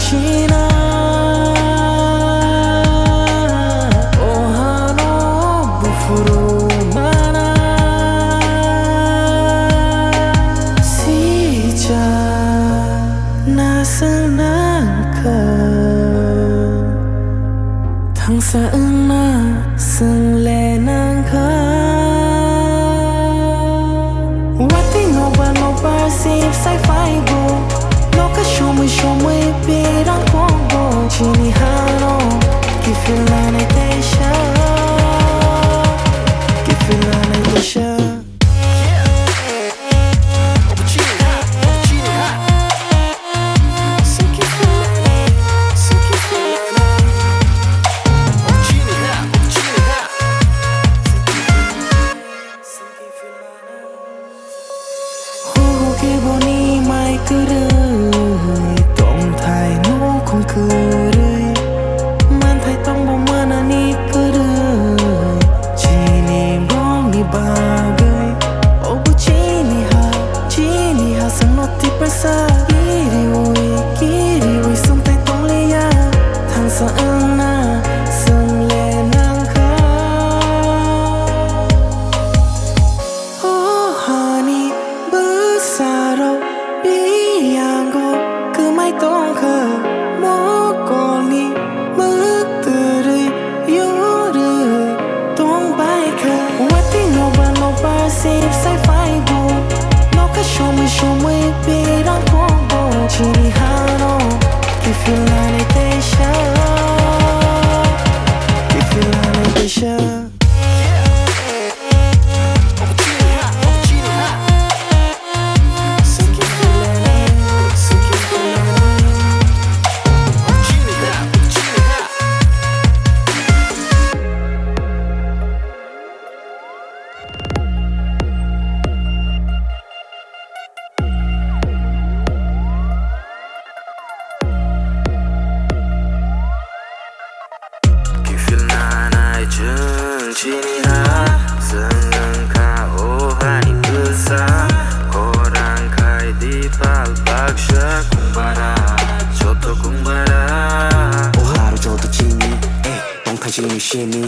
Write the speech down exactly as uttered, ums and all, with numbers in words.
China, o hano buphuru mana. Sija na swnangkha, thangsa wngna swngle nangkha. Watwi nokbar nokbar sip sai phaibo, nokha somoi somoi pirang tongo. Chini hano kiphilnani teisa, kiphilnani teisa. Huhu khe boni mai kwrwi, tongthai nukhung kwrwi, manthai tongbo manani kwrwi, chini bongni bagwi. Obo chini ha, chini ha, sangno tiprasa. Kiriwi, kiriwi sungtai tongliya, thangsa wngna swngle nangkha. O hani bwsarok biyango kwmai tongkha, mokolni mwktwrwi yorwi tongbaikha. Watwi nokbar nokbar sip sai phaibo, nokha somoi somoi pirang tongo. Chini hano kiphilnani teisa, kiphilnani teisa. Kiphilnanai chwng chini ha, chwng wngkha o hani bwsa. Khorang khai di pal baksa kungbara, joto kungbara. O haro joto chini, eh, tongthai chini sini.